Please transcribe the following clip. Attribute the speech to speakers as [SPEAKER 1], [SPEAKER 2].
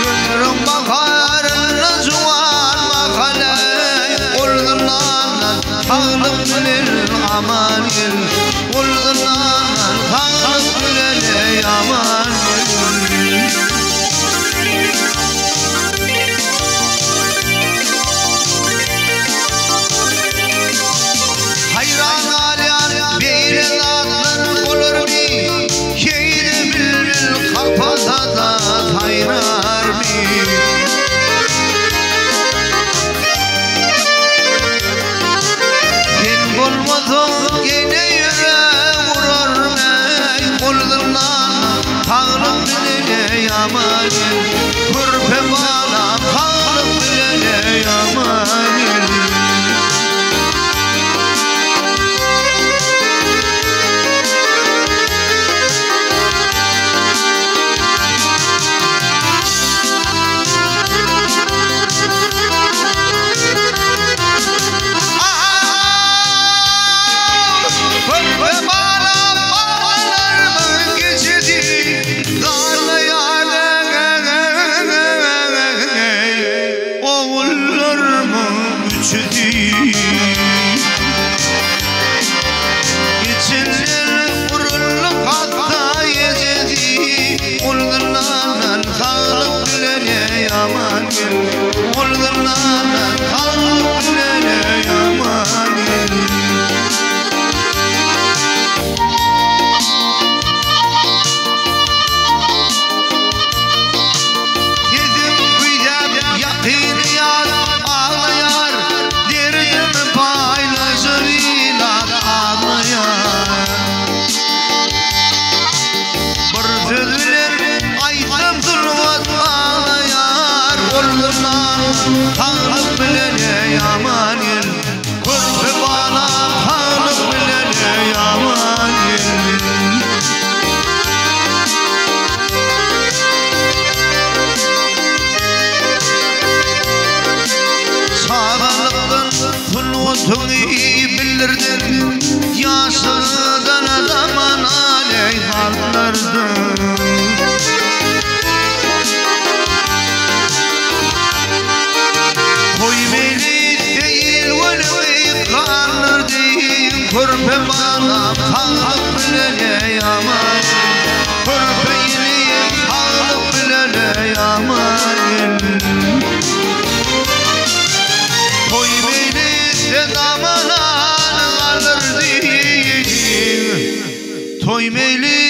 [SPEAKER 1] Ömrüň baharynda juwan mahaly Ol zyndandan saglyk bilen aman gel Ol zyndandan saglyk bilen eý aman gel. Haýran galýan beýle zatlar bolarmy, Şeýle bilbil kapasada saýrarmy? Sen bolmasaň ýene ýürek urarmy, Ol zyndanda saglyk bilen eý aman gel, Körpe balam saglyk bilen eý aman gel. Ogullarymyň üçüsi Geçenler guruldy hatda ejesi Ol zyndandan saglyk bilen eý aman gel Ol zyndandan saglyk bilen eý aman gel. Sesiň küýsäp ýakyny ýat aglaýar, Derdimi paýlaşyp ilat aglaýar. Bir söz bilen aýtsam sungat aglaýar, Ol zyndan saglyk bilen eý aman gel, Körpe balam saglyk bilen eý aman gel. Çagalykdan sungatyňy bildirdiň, Ýaşlardan zaman aleý galdyrdyň. Toý mejlisde il-günüňi gandyrdyň, Körpe balam saglyk bilen eý aman. Körpe inim saglyk bilen eý aman gel. Toý mejlisde damanany galdyrdyň, Toý mejlisde.